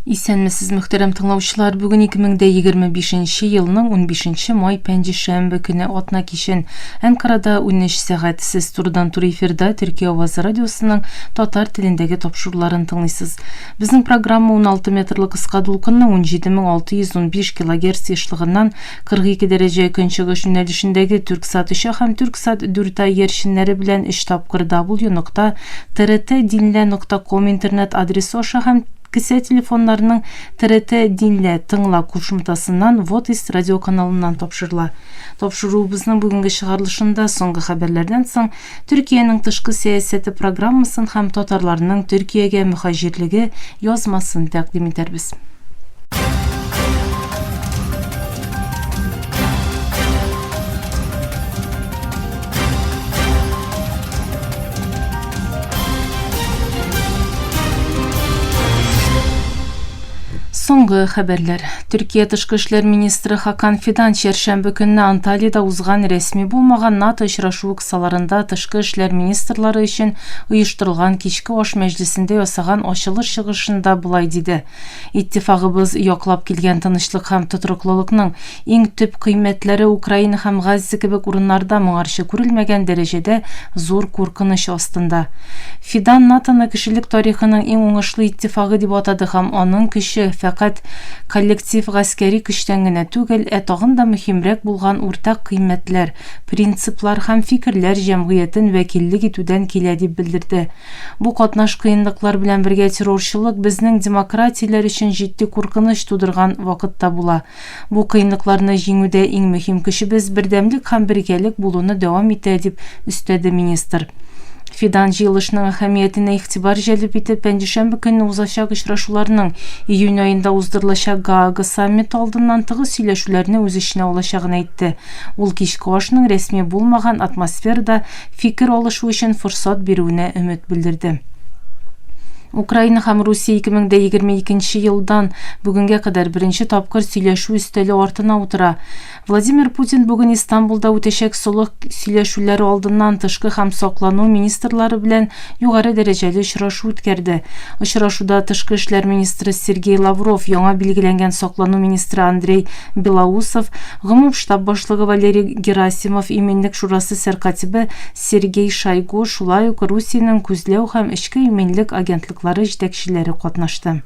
Исәнмесез, мөхтәрәм тыңлаучылар. Бүген 2025 елның 15 май пәнҗешәмбе көне атна кичен Әнкарада 13 сәгать. Сез турыдан-туры эфирда Төркия авазы радиосының татар телендәге тапшыруларын тыңлыйсыз. Безнең программа 16 метрлы кыска дулкынның 17615 килогерц ешлыгыннан 42 дәрәҗә көнчыгыш юнәлешендәге Түрксат 3 һәм Түрксат 4 А иярченнәре белән өч тапкыр w нокта trtdinle.com интернет адресы аша һәм кесә телефоннарының TRT Динлә, тыңла кушымтасыннан Votis радиоканалыннан тапшырыла. Тапшыруыбызның бүгенге чыгарылышында соңгы хәбәрләрдән соң Төркиянең тышкы сәясәте программасын һәм татарларның Төркиягә мөхаҗирлеге язмасын тәкъдим итәрбез. Соңгы хәбәрләр. Төркия тышкы эшләр министры Хакан Фидан чәршәмбе көнне Анталиядә узган рәсми булмаган НАТО очрашуы кысаларында тышкы эшләр министрлары өчен оештырылган кичке аш мәҗлесендә ясаган ачылыш чыгышында болай диде: Иттифагыбыз яклап килгән тынычлык һәм тотрыклылыкның Иң төп кыйммәтләре Украина һәм Газзә кебек урыннарда моңарчы күрелмәгән дәрәҗәдә зур куркыныч астында. Фидан НАТОны кешелек тарихының иң уңышлы иттифагы дип атады һәм аның көче фәкать коллектив гаскәри көчтән генә түгел, ә тагын да мөһимрәк булган уртак кыйммәтләр, принциплар һәм фикерләр җәмгыятен вәкиллек итүдән килә дип белдерде. Бу катнаш кыенлыклар белән бергә террорчылык безнең демократияләр өчен җитди куркыныч тудырган вакытта була. Бу кыенлыкларны җиңүдә иң мөһим көчебез бердәмлек һәм бергәлек булуны дәвам итә, дип өстәде министр. Фидан җыелышның әһәмиятенә игътибар җәлеп итеп, пәнҗешәмбе көнне узачак очрашуларның июнь аенда уздырылачак Гаага саммиты алдыннан тыгыз сөйләшүләрне үз эченә алачагын әйтте. Ул кичке ашның рәсми булмаган атмосферада фикер алышу өчен форсат бирүенә өмет белдерде. Украина һәм Русия 2022 елдан бүгенгә кадәр беренче тапкыр сөйләшү өстәле артына утыра. Владимир Путин бүген Истанбулда үтәчәк солых сөйләшүләре алдыннан тышкы һәм саклану министрлары белән югары дәрәҗәле очрашу үткәрде. Очрашуда тышкы эшләр министры Сергей Лавров, яңа билгеләнгән саклану министры Андрей Белоусов, Гомум штаб башлыгы Валерий Герасимов, Иминлек шурасы сәркатибе Сергей Шойгу, шулай ук Русиянең күзләү һәм эчке иминлек агентлыклары җитәкчеләре катнашты.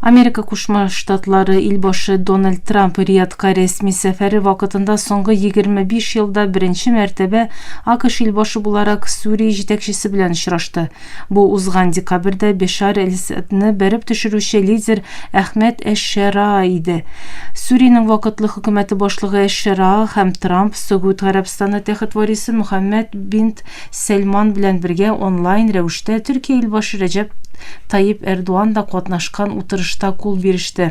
Америка Кушма Штатлары илбашы Дональд Трамп Риядка рәсми сәфәре вакытында соңгы 25 елда беренче мәртәбә АКШ илбашы буларак Сүрия җитәкчесе белән очрашты. Бу узган декабрьдә Бешар әл-Әсадны бәреп төшерүче лидер Әхмәт әш-Шәраа иде. Сүриянең вакытлы хөкүмәте башлыгы әш-Шәраа һәм Трамп Согуд Гарәбстаны тәхет варисы Мөхәммәд бинт Сәлман белән бергә онлайн рәвештә Төркия илбашы Рәҗәп Тайип Эрдоан да катнашкан утырышта кул биреште.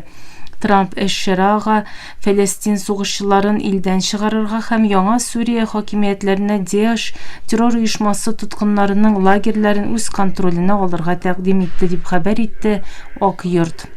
Трамп әш-Шәраага Фәләстин сугышчыларын илдән чыгарырга һәм яңа Сүрия хакимиятләренә ДЕАШ террор оешмасы тоткыннарының лагерьләрен үз контроленә алырга тәкъдим итте, дип хәбәр итте Ак йорт.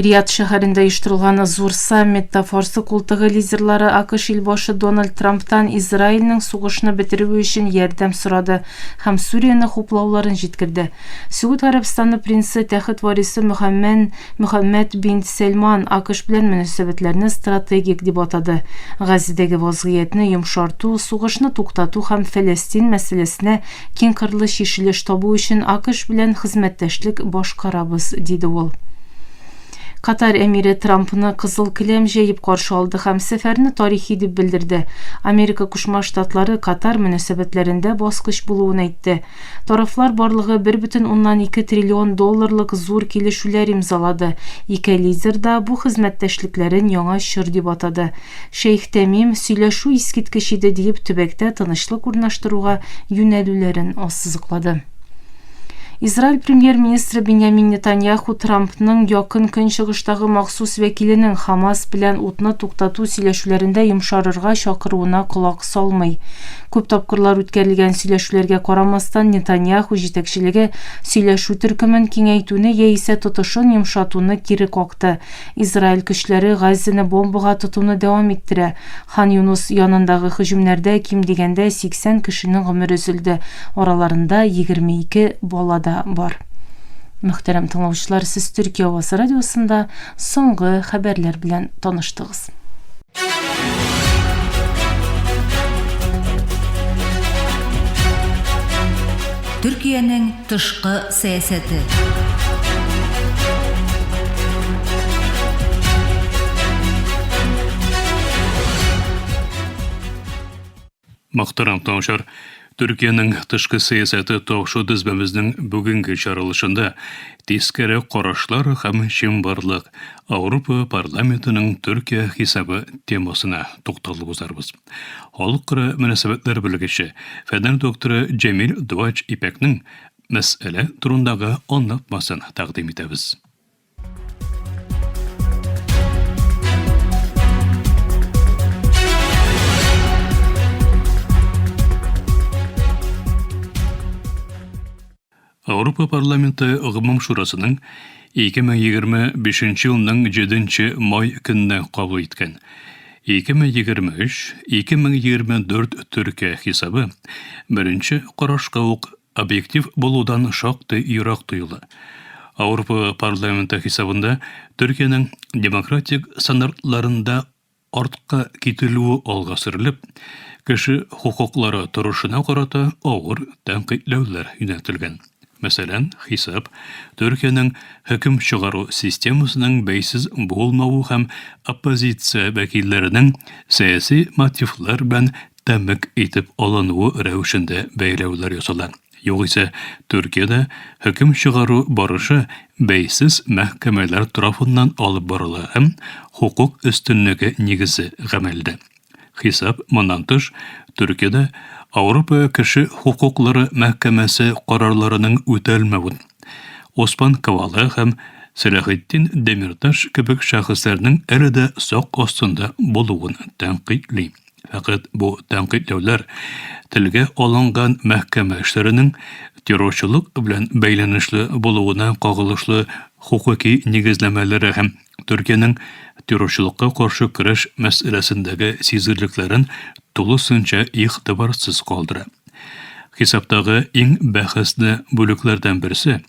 Риад шәһәрендә оештырылган зур саммитта Фарсы култыгы лидерлары АКШ илбашы Дональд Трамптан Израильнең сугышны бетерүе өчен ярдәм сорады һәм Сүрияне хуплауларын җиткерде. Сөгуд Гарәбстаны принцы, тәхет варисы Мөхәммән Мөхәммәд бин Сәлман АКШ белән мөнәсәбәтләрне стратегик дип атады. Газзәдәге вазгыятьне йомшарту, сугышны туктату һәм Фәләстин мәсьәләсенә киңкырлы чишелеш табу өчен АКШ белән хезмәттәшлек башкарабыз, диде ул. Катар әмире Трампны кызыл келәм җәеп каршы алды һәм сәфәрне тарихи дип белдерде. Америка Кушма Штатлары Катар мөнәсәбәтләрендә баскыч булуын әйтте. Тарафлар барлыгы 1,2 триллион долларлык зур килешүләр имзалады. Ике лидер да бу хезмәттәшлекләрен яңа чор дип атады. Шәйх Тәмим, сөйләшү искиткеч иде, диеп төбәктә тынычлык урнаштыруга юнәлүләрен ассызыклады. Израиль премьер-министры Беньямин Нетаньяху Трампның Якын Көнчыгыштагы махсус вәкиленең Хамас белән утны туктату сөйләшүләрендә йомшарырга чакыруына колак салмый. Күп тапкырлар үткәрелгән сөйләшүләргә карамастан, Нетаньяху җитәкчелеге сөйләшү төркемен киңәйтүне яисә тотышын йомшатуны кире какты. Израиль көчләре Газзәне бомбага тотуны дәвам иттерә. Хан Юнус янындагы һөҗүмнәрдә ким дигәндә 80 кешенең гомере өзелде, араларында 22 бала да бар. Мөхтәрәм тыңлаучылар, сез Төркия авазы радиосында соңгы хәбәрләр белән таныштыгыз. Төркиянең тышкы сәясәте. Мөхтәрәм тыңлаучылар, Төркиянең тышкы сәясәте тапшыру тезмәбезнең бүгенге чыгарылышында тискәре карашлар һәм чынбарлык Ауропа парламентының Төркия хисабы темасына тукталып узарбыз. Халыкара мөнәсәбәтләр белгече, фәннәр докторы Җәмил Двач Ипәкнең мәсьәлә турындагы аңлатмасын тәкъдим итәбез. Ауропа парламенты Гомум шурасының 2025 елның 7 май көнне кабул иткән 2023-2024 Төркия хисабы беренче карашка ук объектив булудан шактый ерак тоела. Ауропа парламенты хисабында Төркиянең демократик стандартларында артка кителүе алга сөрелеп, кеше хокуклары торышына карата авыр тәнкыйтьләүләр юнәлтелгән. Мәсәлән, хисап Төркиянең хөкем чыгару системасының бәйсез булмавы һәм оппозиция вәкилләренең сәяси мотивлар белән тәмуг итеп алынуы рәвешендә бәяләүләр ясала. Югыйсә, Төркиядә хөкем чыгару барышы бәйсез мәхкәмәләр тарафыннан алып барыла һәм хокук өстенлеге нигезе гамәлдә. Хисап, моннан тыш, Төркиядә Ауропа кеше хокуклары мәхкәмәсе карарларының үтәлмәвен, Осман Кавала һәм Сәләхетдин Демирташ кебек шәхесләрнең әле дә сак астында булуын тәнкыйтьли. Фәкать бу тәнкыйтьләүләр телгә алынган мәхкәмә эшләренең террорчылык белән бәйләнешле булуына кагылышлы хокуки нигезләмәләре һәм Төркиянең террорчылыкка каршы көрәш мәсьәләсендәге сизгерлекләрен тулысынча игътибарсыз калдыра. Хисаптагы иң бәхәсле бүлекләрдән берсе,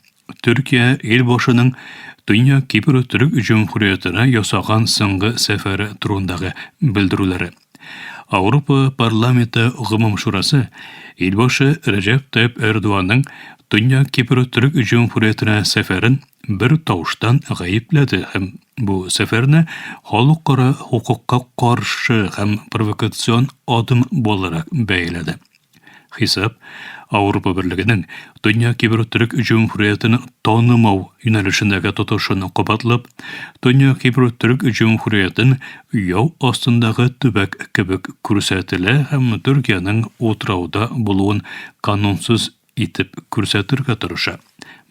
Төркия илбашының Төньяк Кипр Төрек Җөмһүриятенә ясаган соңгы сәфәре турындагы белдерүләре. Ауропа парламенты гомум шурасы илбашы Рәҗәп Тайып Эрдоганның Төньяк Кипр Төрек Җөмһүриятенә сәфәрен бер тавыштан гаепләде һәм бу сәфәрне халыкара хокукка каршы һәм провокацион адым буларак бәяләде. Хисап, Ауропа Берлегенең Дөнья Кипр Төрек Җөмһүриятен танымау юнәлешендәге тотышын кабатлап, Дөнья Кипр Төрек Җөмһүриятен яу астындагы төбәк кебек күрсәтелә һәм Төркиянең утрауда булуын канунсыз итеп күрсәтергә тырыша.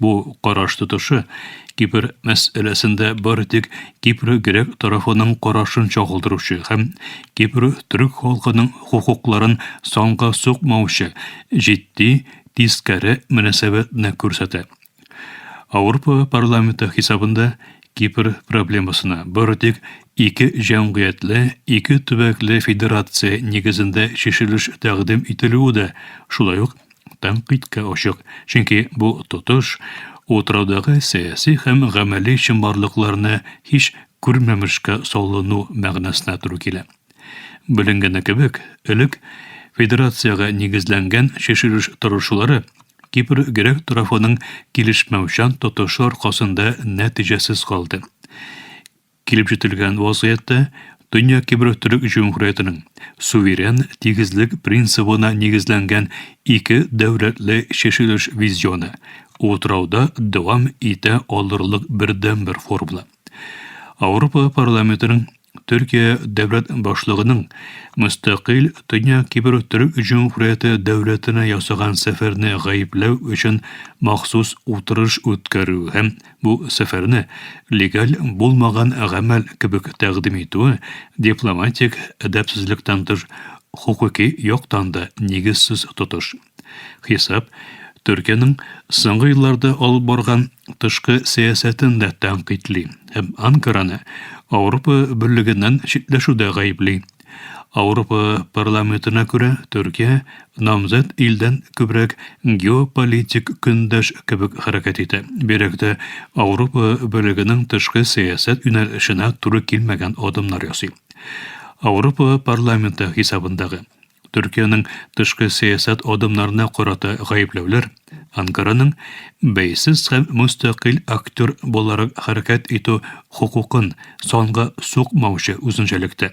Бу караш тотышы Кипр мәсьәләсендә бары тик Кипр грек тарафының карашын чагылдыручы һәм Кипр төрек халкының хокукларын санга сукмаучы җитди тискәре мөнәсәбәтне күрсәтә. Ауропа парламенты хисабында Кипр проблемасына бары тик ике җәмгыятьле, ике төбәкле федерация нигезендә чишелеш тәкъдим ителүе дә шулай ук тәнкыйтькә ачык, чөнки бу тотыш утраудагы сәяси һәм гамәли чынбарлыкларны һич күрмәмешкә салыну мәгънәсенә туры килә. Беленгәне кебек, элек федерациягә нигезләнгән чишелеш тырышулары Кипр грек тарафының килешмәүчән тотышы аркасында нәтиҗәсез калды. Килеп җителгән вазгыятьтә Дөнья Кипр Төрек Җөмһүриятенең суверен тигезлек принцибына нигезләнгән ике дәүләтле чишелеш визионы утрауда дәвам итә алырлык бердәнбер формула. Ауропа парламентының Төркия дәүләт башлыгының мөстәкыйль Төньяк Кипр Төрек Җөмһүрияте дәүләтенә ясаган сәфәрне гаепләү өчен махсус утырыш үткәрү һәм бу сәфәрне легаль булмаган гамәл кебек тәкъдим итүе дипломатик әдәпсезлектән тыш хокуки яктан да нигезсез тотыш. Хисап Төркиянең соңгы елларда алып барган тышкы сәясәтен дә тәнкыйтьли һәм Анкараны Ауропа Берлегеннән читләшүдә гаепли. Ауропа парламентына күрә, Төркия намзәт илдән күбрәк геополитик көндәш кебек хәрәкәт итә. Бигрәк тә Ауропа Берлегенең тышкы сәясәт юнәлешенә туры килмәгән адымнар ясый. Ауропа парламенты хисабындагы Төркиянең тышкы сәясәт адымнарына карата гаепләүләр Анкараның бәйсез һәм мөстәкыйль актер буларак хәрәкәт итү хокукын санга сукмаучы үзенчәлектә.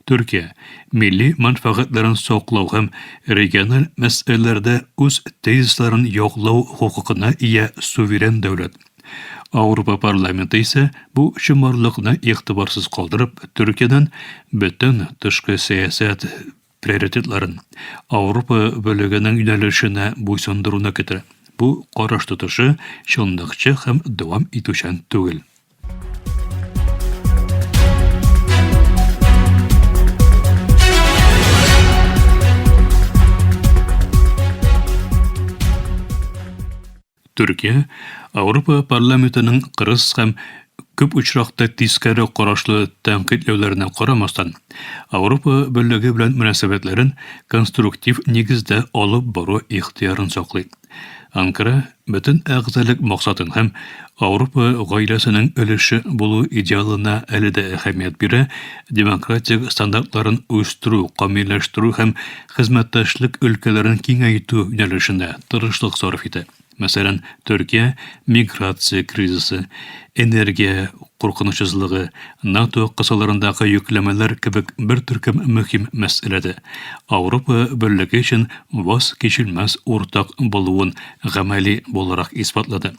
Төркия милли мәнфәгатьләрен саклау һәм региональ мәсьәләләрдә үз тезисларын яклау хокукына ия суверен дәүләт. Ауропа парламенты исә бу чынбарлыкны игътибарсыз калдырып, Төркиядән бөтен тышкы сәясәт приоритетларын Ауропа бөлегенең юнәлешенә буйсындыруны көтә. Бу караш тотышы чынлыкчы һәм дәвам итүчән түгел. Төркия Ауропа парламентының кырыс һәм күп очракта тискәре карашлы тәнкыйтьләүләренә карамастан, Ауропа Берлеге белән мөнәсәбәтләрен конструктив нигездә алып бару ихтыярын саклый. Анкара бөтен әгъзалык максатын һәм Ауропа гаиләсенең өлеше булу идеалына әле дә әһәмият бирә, демократик стандартларын үстерү, камилләштерү һәм хезмәттәшлек өлкәләрен киңәйтү юнәлешендә тырышлык сарыф итә. Мәсәлән, Төркия миграция кризисы, энергия куркынычсызлыгы, НАТО кысаларындагы йөкләмәләр кебек бер төркем мөһим мәсьәләдә Ауропа Берлеге өчен ваз кичелмәс уртак булуын гамәли буларак исбатлады.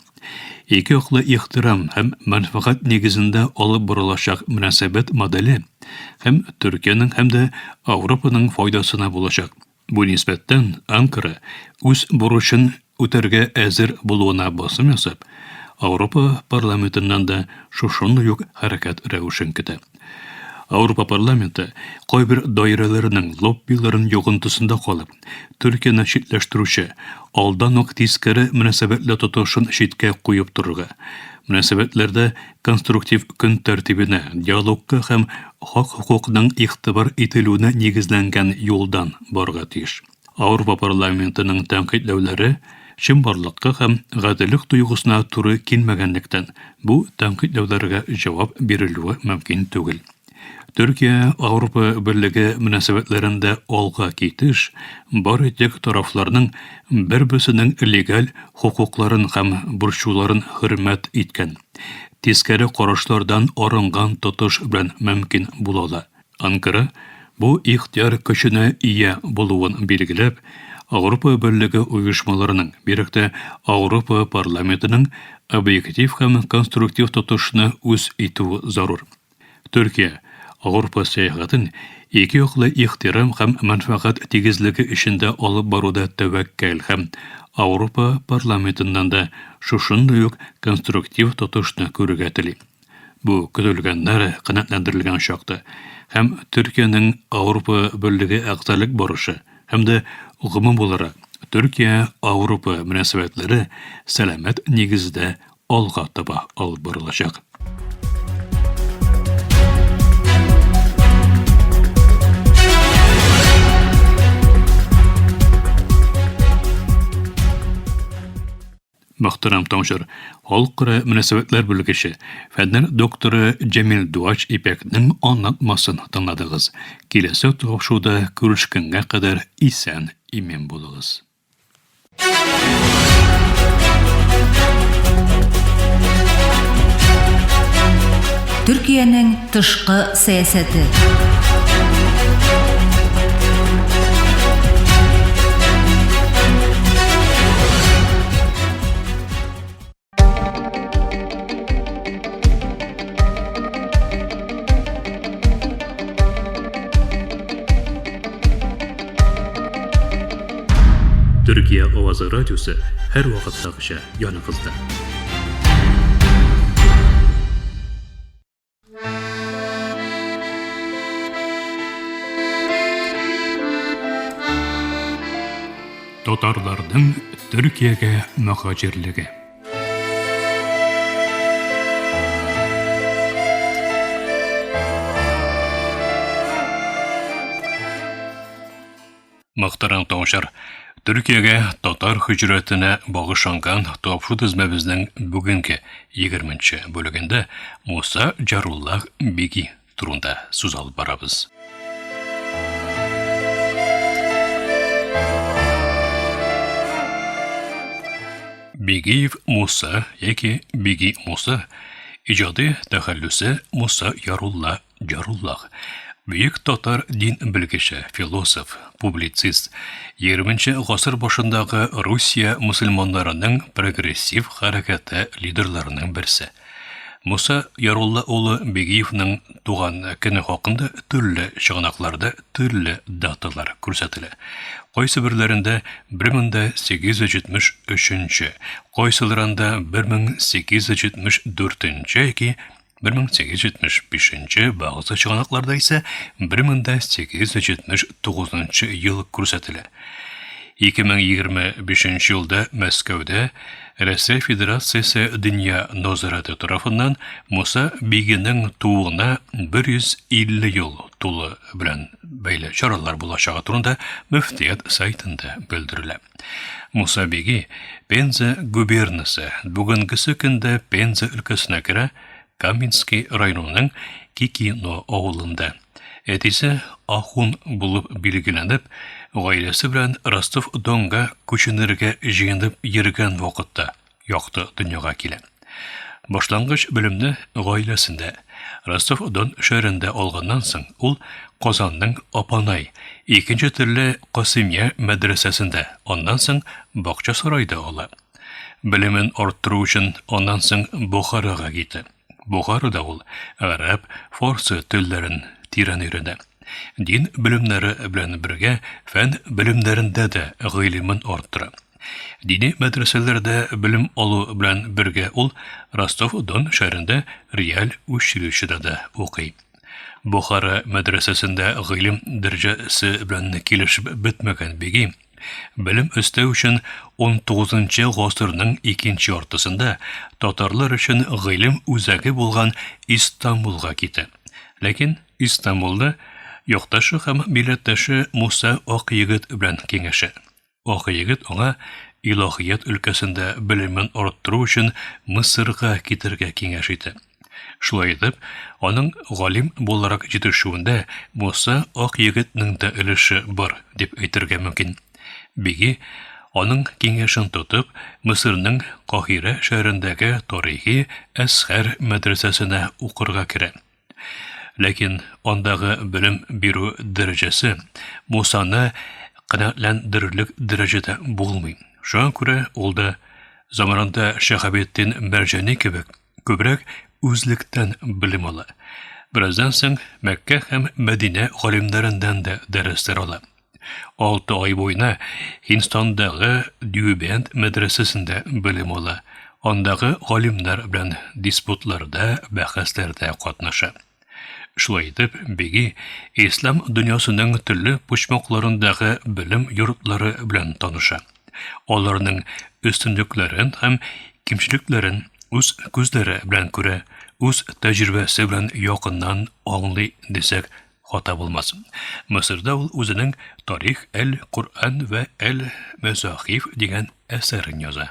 Ике яклы ихтирам һәм мәнфәгать нигезендә алып барылачак мөнәсәбәт моделе һәм Төркиянең, һәм дә Ауропаның файдасына булачак. Бу нисбәттән Анкара үз бурычын үтәргә әзер булуына басым ясап, Ауропа парламентыннан да шушындый ук хәрәкәт рәвешен көтә. Ауропа парламенты кайбер даирәләренең лоббиларын йогынтысында калып, Төркияне читләштерүче, алдан ук тискәре мөнәсәбәтле тотышын читкә куеп торырга, мөнәсәбәтләрдә конструктив көн тәртибенә, диалогка һәм хак-хокукның игътибар ителүенә нигезләнгән юлдан барырга тиеш. Ауропа парламентының тәнкыйтьләүләре чынбарлыкка һәм гаделлек тойгысына туры килмәгәнлектән, бу тәнкыйтьләүләргә җавап бирелүе мөмкин түгел. Төркия Ауропа Берлеге мөнәсәбәтләрендә алга китеш бары тик тарафларның бер-берсенең легаль хокукларын һәм борчуларын хөрмәт иткән, тискәре карашлардан арынган тотыш белән мөмкин була ала. Анкара бу ихтыяр көченә ия булуын билгеләп, Ауропа Берлеге оешмаларының, бигрәк тә Ауропа парламентының объектив һәм конструктив тотышны үз итүе зарур. Төркия Ауропа сәяхәтен ике яклы ихтирам һәм мәнфәгать тигезлеге эчендә алып баруда тәвәккәл һәм Ауропа парламентыннан да шушындый ук конструктив тотышны күрергә тели. Бу көтелгәннәр канәгатьләндерелгән чакта һәм Төркиянең Ауропа Берлеге әгъзалык барышы һәм дә гомум буларак Төркия-Ауропа мөнәсәбәтләре сәламәт нигездә алга таба алып барылачак. Мөхтәрәм тыңлаучылар, халыкара мөнәсәбәтләр бүлгече, фәннәр докторы Җәмил Дуач Ипәкнең аңлатмасын тыңладыгыз. Киләсе тапшыруда күрешкәнгә кадәр исән имин булыгыз. Төркиянең тышкы сәясәте. Төркия авазы радиосы һәрвакыттагыча яныгызда. Татарларның Төркиягә мөһаҗирлеге. Мөхтәрәм тыңлаучылар, Төркиягә татар һиҗрәтенә багышланган тапшу тезмәбезнең бүгенге 20 нче бүлегендә Муса Җаруллах Биги турында сүз алып барабыз. Бигиев Муса яки Биги Муса иҗади тәхәллүсе Муса Ярулла Җаруллах, бөек татар дин белгече, философ, публицист, егерменче гасыр башындагы Русия мөселманнарының прогрессив хәрәкәте лидерларының берсе. Муса Ярулла улы Бигиевның туган көне хакында төрле чыганакларда төрле даталар күрсәтелә. Кайсыберләрендә 1873 нче, кайсыларында 1874 нче яки 1875 нче, бәгъзе чыганакларда исә 1879 нчы ел күрсәтелә. 2025 елда Мәскәүдә Рәсәй Федерациясе Дөнья нәзарәте тарафыннан Муса Бигинең тууына 150 ел тулу белән бәйле чаралар булачагы турында мөфтият сайтында белдерелә. Муса Биги Пенза губернасы, бүгенгесе көндә Пенза өлкәсенә керә, Каменский районының Кикино авылында. Әтисе ахун булып билгеләнеп, гаиләсе белән Ростов-Донга күченергә җыенып йөргән вакытта якты дөньяга килә. Башлангыч белемне гаиләсендә, Ростов-Дон шәһәрендә алганнан соң, ул Казанның Апанай, икенче төрле Касыймия мәдрәсәсендә, аннан соң Бакчасарайда ала. Белемен арттыру өчен аннан соң Бохарага китә. Бохарада ул гарәп, фарсы телләрен тирән өйрәнә. Дин белемнәре белән бергә фән белемнәрендә дә гыйлемен арттыра. Дини мәдрәсәләрдә белем алу белән бергә ул Ростов-Дон шәһәрендә реаль училищеда да укый. Бохара мәдрәсәсендә гыйлем дәрәҗәсе белән килешеп бетмәгән Биги, белем өстәү өчен 19 гасырның икенче яртысында татарлар өчен гыйлем үзәге булган Истанбулга китә. Ләкин Истанбулда якташы һәм милләттәше Муса Акъегет белән киңәшә. Ак егет аңа илаһият өлкәсендә белемен арттыру өчен Мысырга китәргә киңәш итә. Шулай итеп, аның галим буларак җитешүендә Муса Ак егетнең дә өлеше бар дип әйтергә мөмкин. Биги, аның киңәшен тотып, Мысырның Каһирә шәһәрендәге тарихи Әзһәр мәдрәсәсенә укырга керә. Ләкин андагы белем бирү дәрәҗәсе Мусаны канәгатьләндерерлек дәрәҗәдә булмый. Шуңа күрә ул да заманында Шәһабетдин Мәрҗани кебек күбрәк үзлектән белем ала. Бераздан соң Мәккә һәм Мәдинә галимнәреннән дә дәресләр ала. Алты ай буена Һиндстандагы Дюбенд мәдрәсәсендә белем ала, андагы галимнәр белән диспутларда, бәхәсләрдә катнаша. Шулай итеп, Биги ислам дөньясының төрле почмакларындагы белем йортлары белән таныша. Аларның өстенлекләрен һәм кимчелекләрен үз күзләре белән күрә, үз тәҗрибәсе белән якыннан аңлый дисәк, Хата булмас. Мысырда ул үзенең Тарих әл-Коръән вә әл-Мәзахиф дигән әсәрен яза.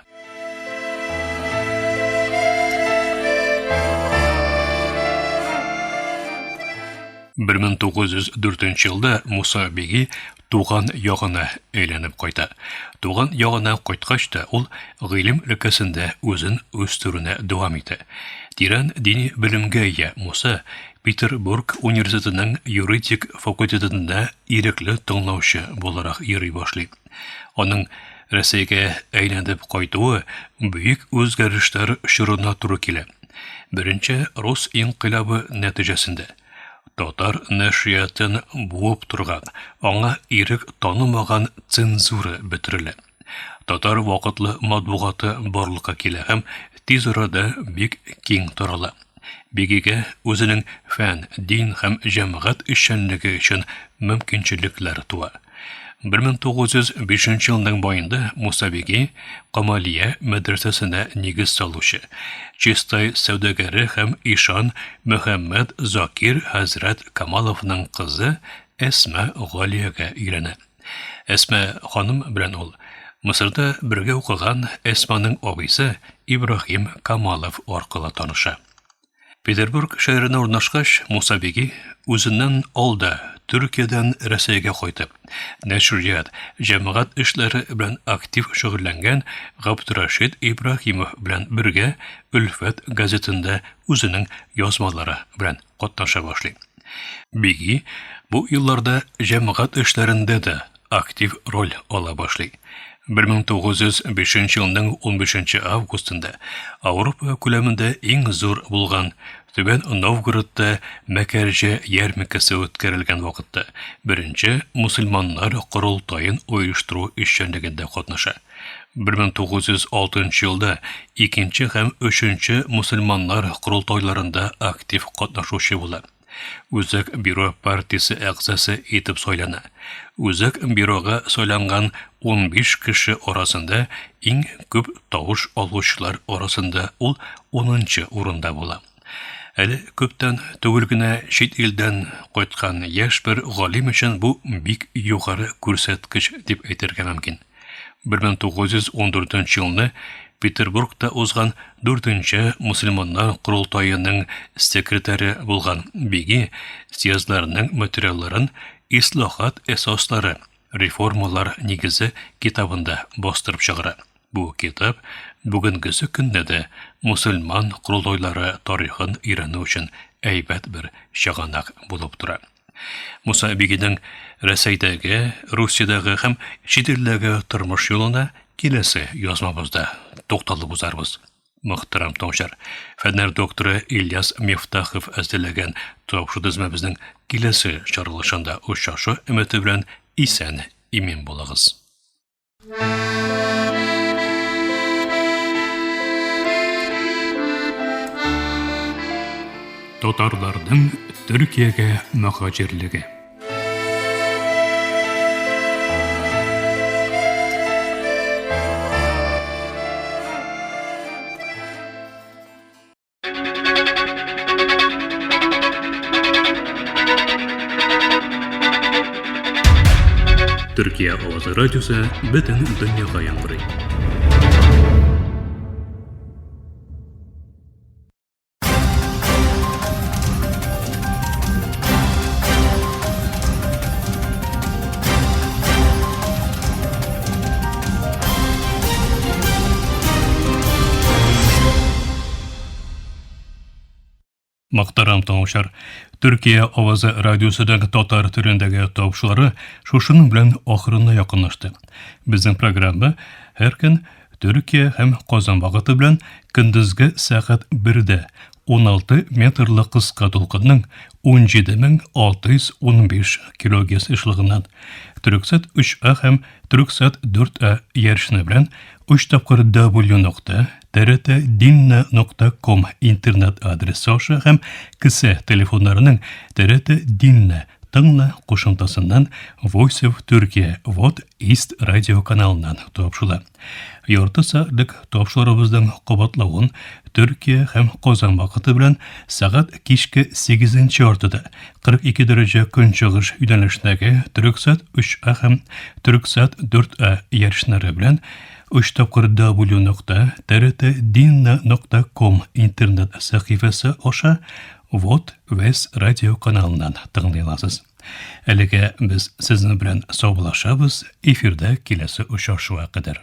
1904 елда Муса Биги туган ягына әйләнеп кайта. Туган ягына кайткач та ул гыйлем өлкәсендә үзен үстерүне дәвам итә. Тирән дини белемгә ия Муса Петербург университетының юридик факультетында ирекле тыңлаучы буларак йөри башлый. Аның Рәсәйгә әйләнеп кайтуы бөек үзгәрешләр чорына туры килә. Беренче рус инкыйлабы нәтиҗәсендә татар нәшриятын буып торган, аңа ирек танымаган цензура бетерелә. Татар вакытлы матбугаты барлыкка килә һәм тиз арада бик киң тарала. Бигигә үзенең фән, дин һәм җәмәгать эшчәнлеге өчен мөмкинчелекләр туа. 1905 елның маенда Муса Биги Камалия мәдрәсәсенә нигез салучы, Чистай сәүдәгәре һәм ишан Мөхәммәд Закир хәзрәт Камаловның кызы Әсма Галиягә өйләнә. Әсма ханым белән ул Мысырда бергә укыган Әсманың абыйсы Ибраһим Камалов аркылы таныша. Петербург шәһәренә урнашкач, Муса Биги үзеннән алда Төркиядән Рәсәйгә кайтып, нәшрият, җәмәгать эшләре белән актив шөгыльләнгән Габдрәшит Ибраһимов белән бергә Өлфәт газетында үзенең язмалары белән катнаша башлый. Биги бу елларда җәмәгать эшләрендә дә актив роль ала башлый. 1905 елның 15 августында Ауропа күләмендә иң зур булган Түбән Новгородта Мәкәрҗә ярминкәсе үткәрелгән вакытта беренче мусульманнар корылтаен оештыру эшчәнлегендә катнаша. 1906 елда икенче һәм өченче мусульманнар корылтайларында актив катнашучы була. Үзәк бюро партиясе әгъзасы итеп сайлана. Үзәк бюрога сайланган 15 кеше арасында иң күп тавыш алучылар арасында ул 10 нчы урында була. Әле күптән түгел генә чит илдән кайткан яшь бер галим өчен бу бик югары күрсәткеч дип әйтергә мөмкин. 1914 елны Петербургта узган дүртенче мусульманнар корылтаеның секретаре булган Биги съездларының материалларын Ислахат эсаслары, реформалар нигезе китабында бастырып чыгара. Бу китап бүгенгесе көндә дә мусульман корылтайлары тарихын өйрәнү өчен әйбәт бер чыганак булып тора. Муса Бигинең Рәсәйдәге, Русиядәге һәм чит илдәге тормыш юлына киләсе язмабызда тукталып узарбыз. Мөхтәрәм тыңлаучылар, фәннәр докторы Ильяс Мифтахов әзерләгән тапшыру тезмәбезнең киләсе чыгарылышында очрашу өмете белән исән имин булыгыз. Татарларның Төркиягә мөхаҗирлеге. Төркия авазы радиосы бөтен дөньяга яңгырый. Мөхтәрәм тыңлаучылар, Төркия авазы радиосының татар телендәге тапшырулары шушының белән ахырына якынлашты. Безнең программа һәр көн Төркия һәм Казан вакыты белән көндезге сәгать 1дә 16 метрлы кыска дулкынның 17615 килогерц ешлыгыннан Төрксат 3А һәм Төрксат 4А ярышны белән 3 тапкыр W нокта TRT нокта ком интернет адресы аша һәм кесә телефоннарының TRT Dinle тыңла кушымтасыннан Voice of Turkey Вот East радио каналыннан тапшыла. Ярты сәгатьлек тапшырубызның кабатлавын Төркия һәм Казан вакыты белән сәгать кичке 8 яртыда 42 дәрәҗә көнчыгыш юнәлешендәге Төрексат 3А һәм Төрексат 4А ярышлары белән 3 тапкыр W нокта TRT нокта ком интернет сәхифәсе аша Вот Вес радио каналыннан тыңлый аласыз. Әлегә без сезнең белән саубуллашабыз, эфирда киләсе очрашуга кадәр.